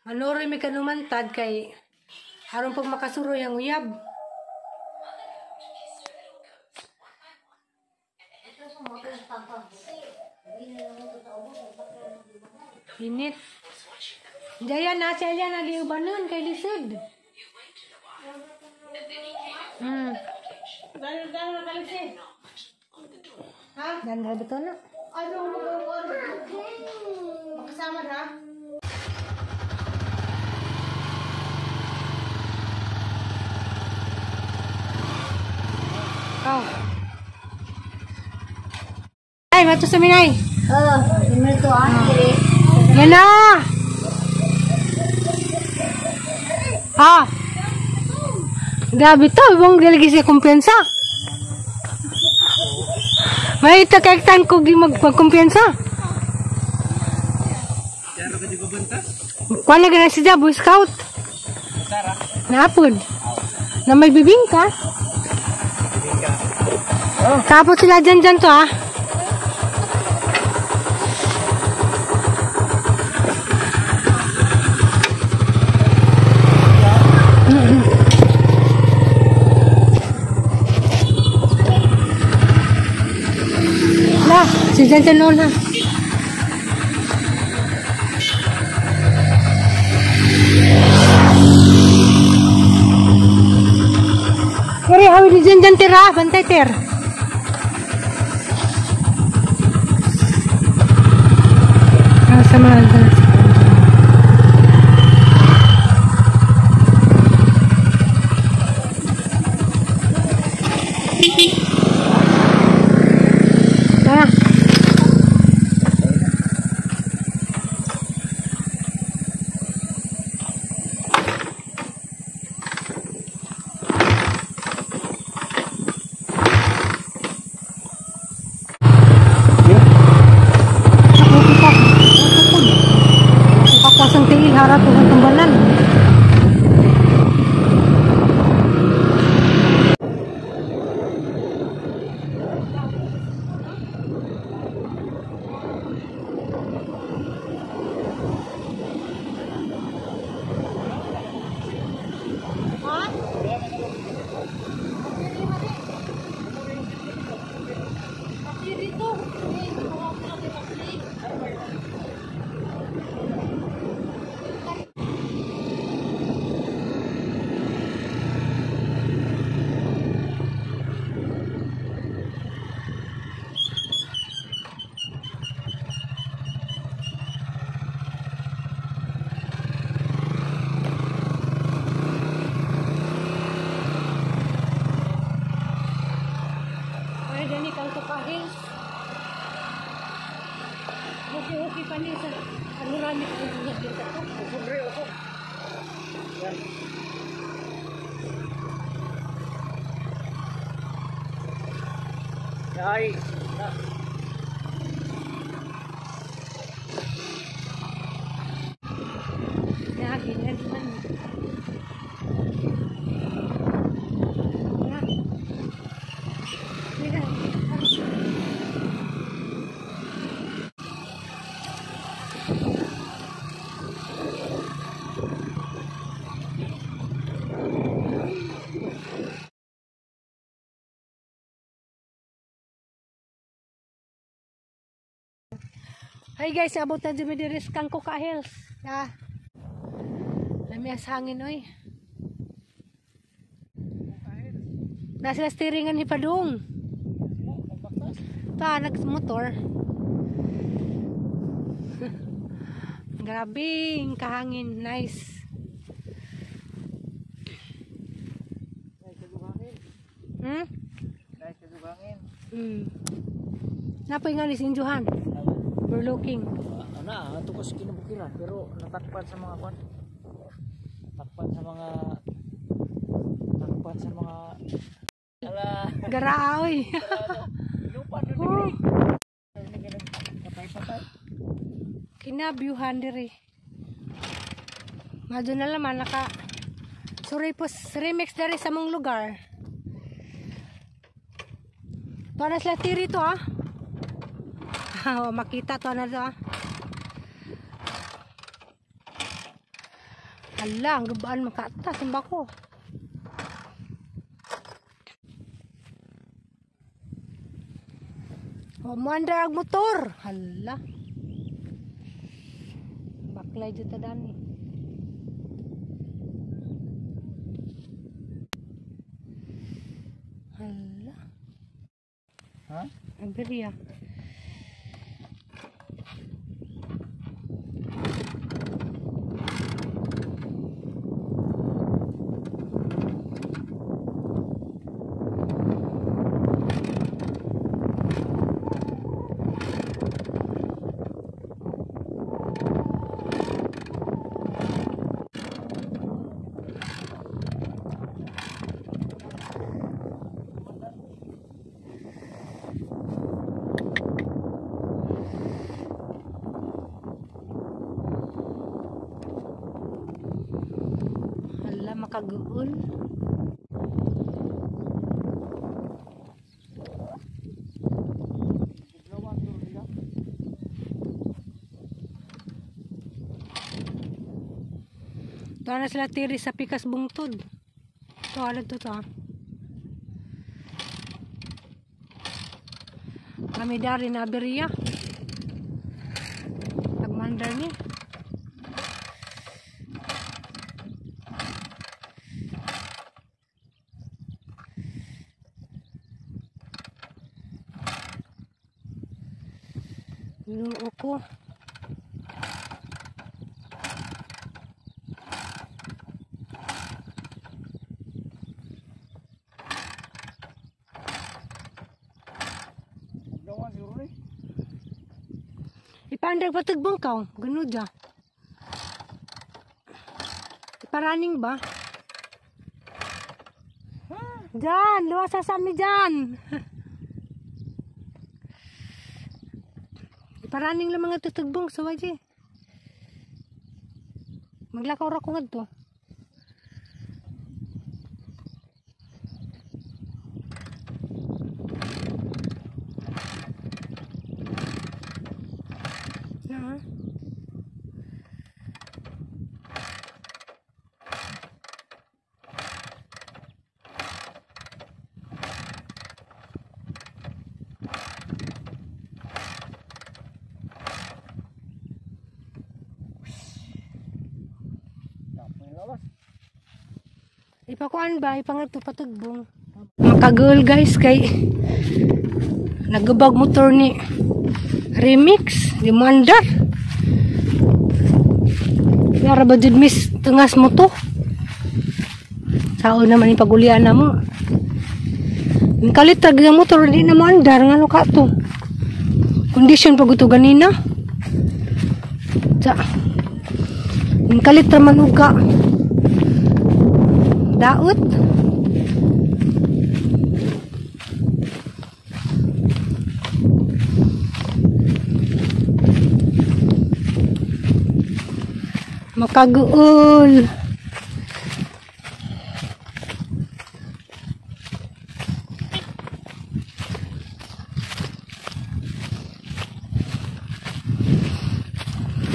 Manuroy may kanumantad kay aron pag makasuroy ang uyab. Init. Jaya na siya yan na liubanon kay lisod. Dano na kalisi. Ha? Dan ra bitaw na. Ano mo makasama na? Oh. Ay, mato sa minay. Oh, minuto ah. Yan na. Ah. Grabe to, ibang dilagi siya kumpiyansa. May ito kay tan ko gi magkumpiyansa. Kuan lagi na siya Boy Scout. Naapod. Na may bibingka. Tapos sila dyan dyan to ah. La, si dyan dyan noon ha. Pero hawi di dyan dyan tira, bantay ter. Sa mga tara. Kakwasang tiil harap ng tumbalan. Ay, dani kang tukahil. Okay, pa ni sa panoramic view niya dito. Usog. Yan. Ay, na. Ya, ganyan man. Ya. Ya. Hi guys, abot na dumi diri sa Kangko Hills. Ya. Lami ang hangin oy. Nasa steeringan ni Padung. Ta nagmotor. Grabe ang kahangin, nice. Nice sa. Napoy nga ni Sinjuhan. We're looking. Ana, ato ko sa kinabukiran pero natakpan sa mga kwan. Takpan sa mga ala. Garaa oy. Lupa oh. Patay-patay. Kinabyuhan diri. Madyo na laman naka Sorry po, remix diri sa mong lugar. Tuwa na sila tiri to ah. Oh, makita to na to ah. Hala, ang gabaan makata simba ko. O, muandar ang motor. Hala. Baklay dyan ta dani. Hala. Ha? Aberya. Hala, makaguol. Tuwa na sila tiri sa pikas bungtod. Tuwa na to to. Kami dari na aberya. Nagmandar ni. Ginoo ko. Gawa siguro ni. Ipaandag patagbang ka. Ganun dya. Iparaning ba? Diyan! Luwasa sa amin dyan! Iparaning lang mga tutugbong sa waji. Maglakaw ra ko ngadto. Na. Ipakuan ba? Ipangato patugbong. Makagul guys kay nagubag motor ni Remix di mandar. Yara ba jud miss tungas mo to? Sao naman yung pagulian na mo. Ang kalit rag ang motor di na mo andar ngano ka to. Condition pag ito ganina. Sa ang kalit ra man og ka. Daot. Makaguol.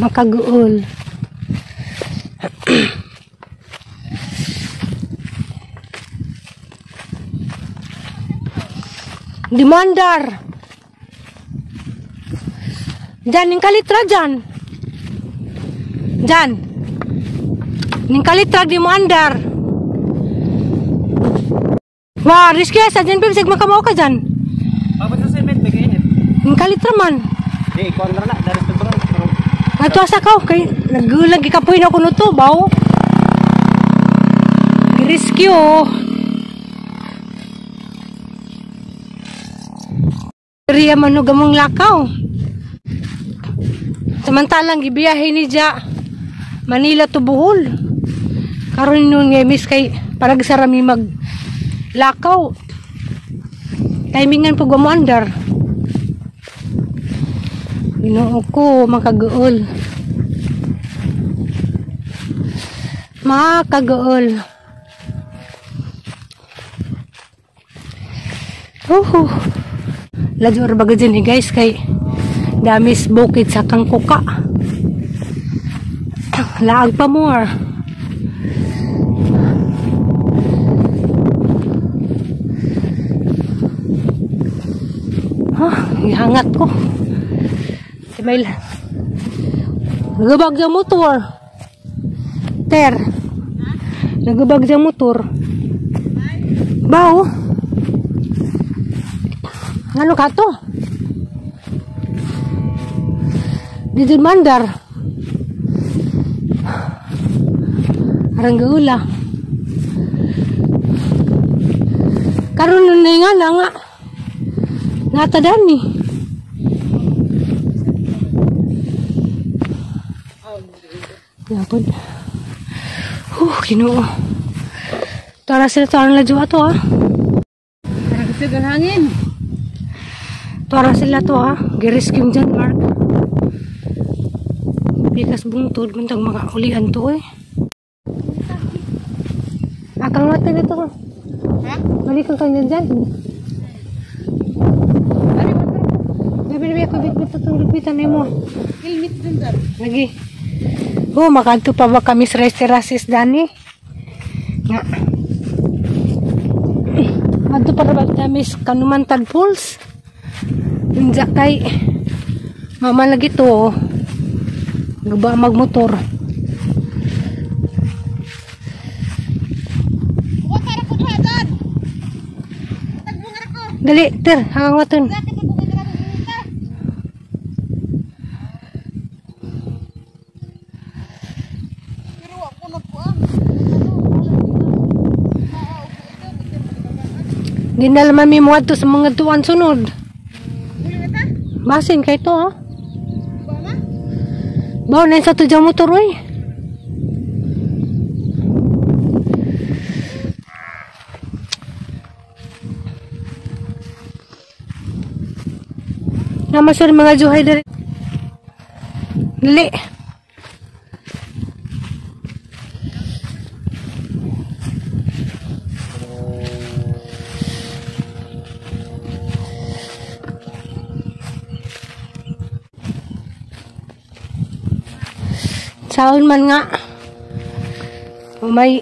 Makaguol. Dimandar. Diyan, ning kalitra dyan. Diyan. Ning kalitra dimandar. Wah, risky sa dyan, babe. Sig makamao ka dyan. Pagod sa cement, bigay init. Ning kalitra man. Di, kontra na. Dari sa turon. Ato asa ka, kay nagulag gikapoy na kuno to, baw. Risky oh. Riya man og among lakaw. Samantalang gibiyahe ni Ja Manila to Bohol. Karon nun nga miss kay parag sa rami mag lakaw. Timingan pag andar. Ginoo ko makaguol. Makaguol. Uhu. Ladyo ra baga dyan eh guys kay damis bukid sa kangkuka. Laag pa more. Ha, gihangat ko. May nagabag sa motor. Ter. Nagabag sa motor. Bao. Ano ka to? Dito mandar. Arang gaula. Karon na nga na nga. Natadan ni. Yapon. Ginoo. Tara sila tarang ladyo ato ah. Tara kasi ang hangin. Tara sila to ah. Girescue dyan, Mark. Pikas bungtod buntag mga ulian to eh. Akang mata nito. Ha? Balik kang dyan dyan. Gabi na ako bitbit itong lupitan na mo. Helmet din dyan. Lagi. Oh, makanto pa ba kami sa restaurant Dani? Nga. Adto pa ba kami sa Kanumantad Falls? Unja kay mama lagi to. Gaba magmotor. Dali, ter, hangaton. Di na naman may muad to sa mga tuwan sunod. Basin kay to, ha? Bawa na sa tudyang motor, oy. Namasur mga juhay dali. Dali. Saon man nga may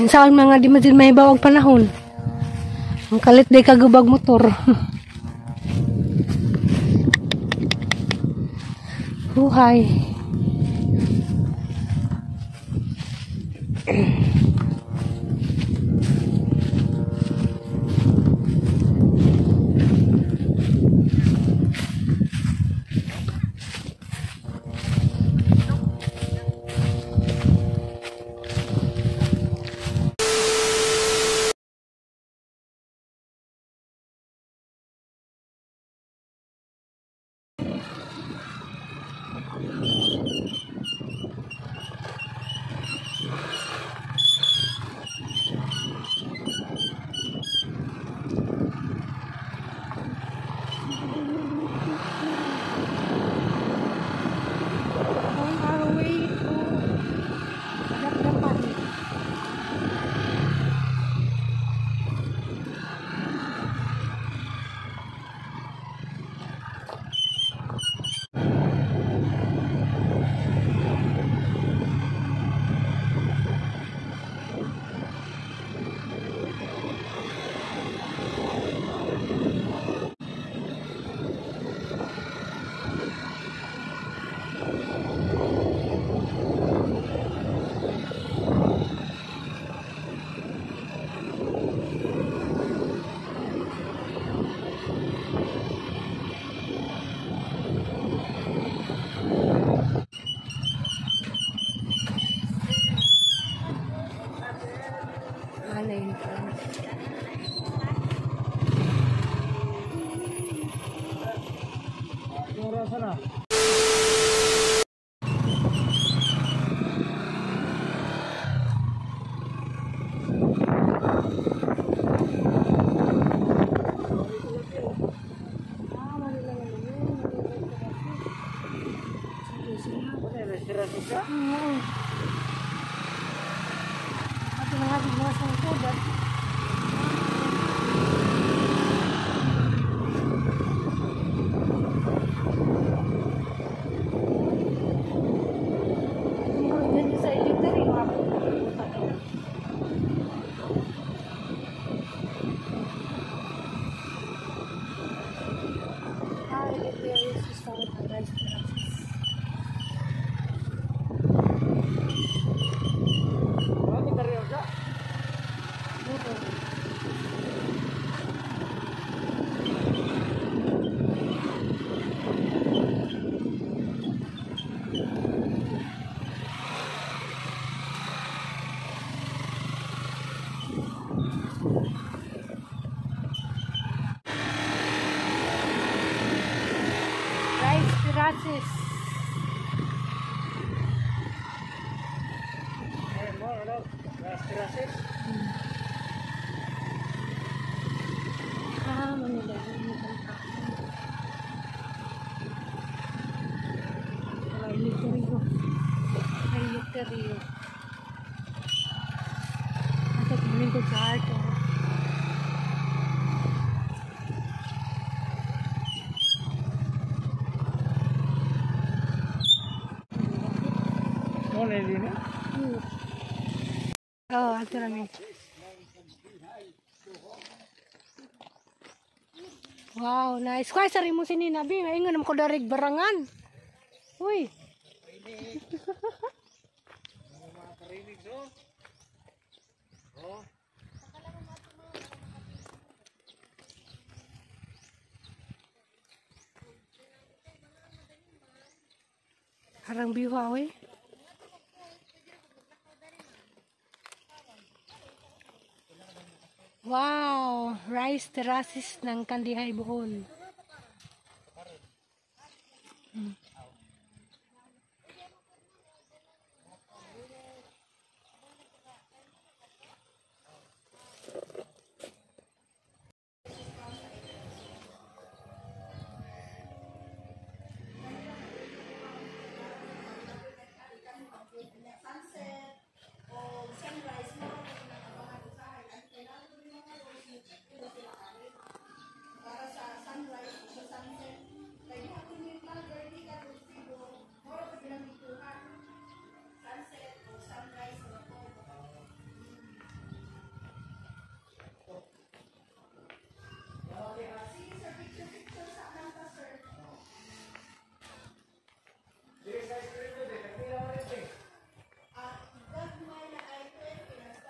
saon man nga di man din may bawag panahon. Ang kalit day kagubag motor. Buhay. Eleuterio's Restaurant and Rice Terraces. Ano ka sa? Rice Terraces. Eh, mo ano? Rice terraces. Ah, Manila. Wala, Eleuterio. Eleuterio. Ito, kumulingkod sa art. Oh. Mo na din eh. Oo, ato namin. Wow, nice. Kuya, sari mo si Nina, Bi. Maingon naman ko darig barangan. Uy. Oh. Harang biwa, uy. Wow, rice terraces ng Kandihay, Bohol.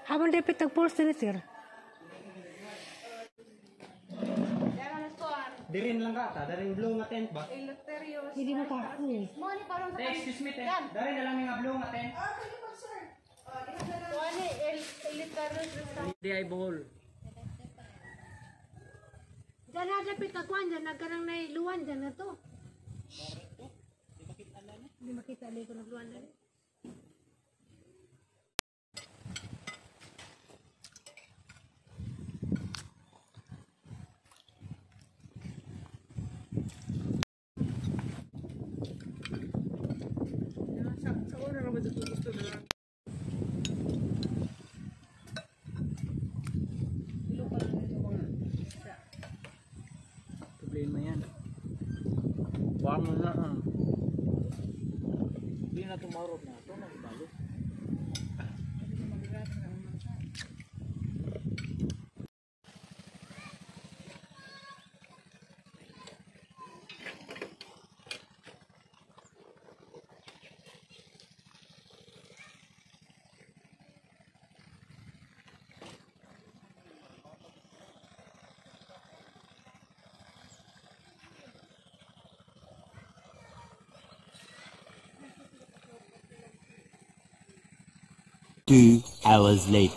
Habang dapat tagpulos din, sir. Dirin lang ka ta, daring blue nga tent ba? Eleuterios. Hindi mo ka. Mo ni parang sa Te, excuse me, te. Darin na lang nga blue nga tent. Kuha ni Eleuterios Restaurant. Di ay Bohol. Diyan na dapat tagkuan, diyan nagkarang nailuwan, diyan na to. Hindi makita na ko nagluwan na. Sa una ra ba dito gusto na. Ilo pa lang ito mga isda. Problema yan. Baka mo na ah. Hindi na tumarog na ito, magbalo. 2 hours later.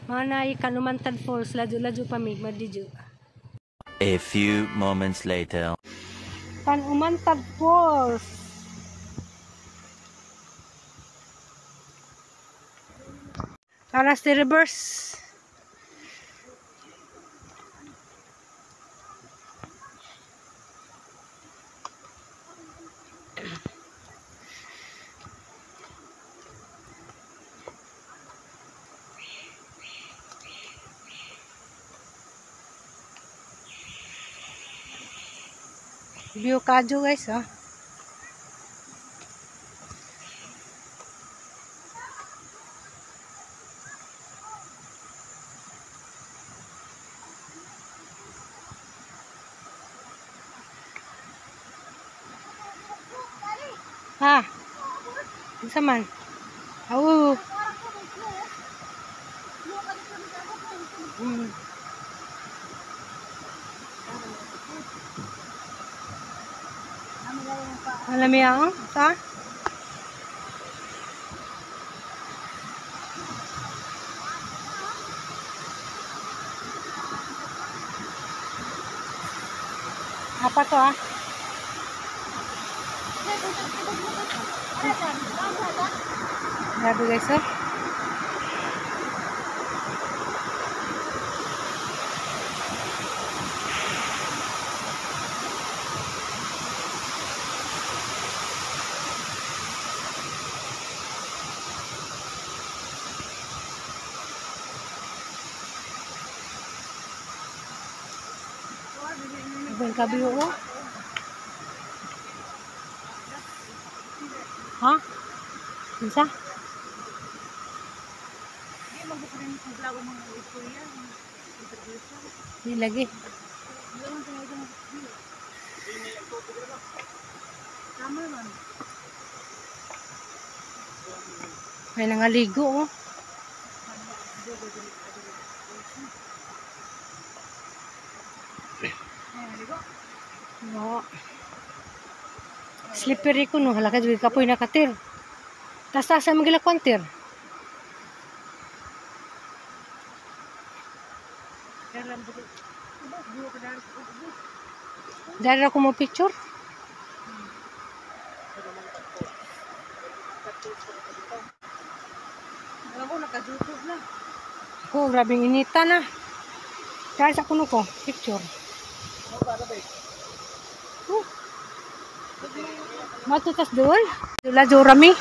Manay Kanumantad Falls, ladyo-ladyo pa mi, madidyo. A few moments later. Kanumantad Falls. Para sa reverse. View kadyo guys, ah. Ha. Unsa man? Aw. Alam mo yan? Sa? Apa to ah? Grabe guys oh. Ibang kabiyo oh. Ha? Unsa? Di lagi. May nangaligo oh. No. Slippery ko no, halaka jud kapoy nakatir. Tas sa magila kwantir. Dari ako mo picture. Ako naka-YouTube na. Ako, grabing inita na. Dahil sa kuno ko, picture. Oh. Matutas doon. Ladyo rami.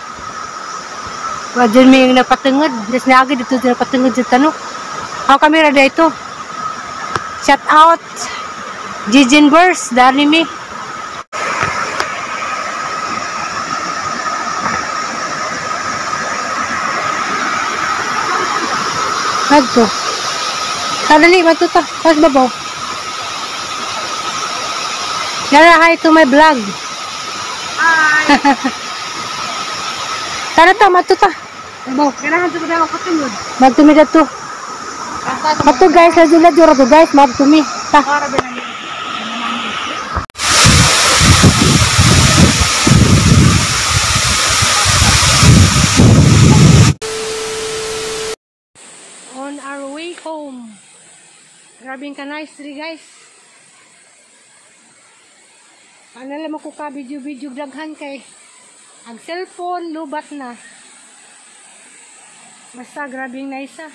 Wadyan mi yung napatungod. Des naagi dito din napatungod sa tanong. Ako kamera dito. Shout out. Jijin Burst, dali mi. Nagto. Kadali, matuta. Tapos babaw. Yara, hi to my vlog. Hi! Tara ta, matuta. Babaw. Kailangan sa mga katungod. Magtumi na to. Mato guys, ladyo-ladyo ra to guys, magtumi. Ta. On our way home. Grabing ka nice tree guys. Ano lang ako ka video-video daghan kay ang cellphone lubat na. Basta grabing nice ah.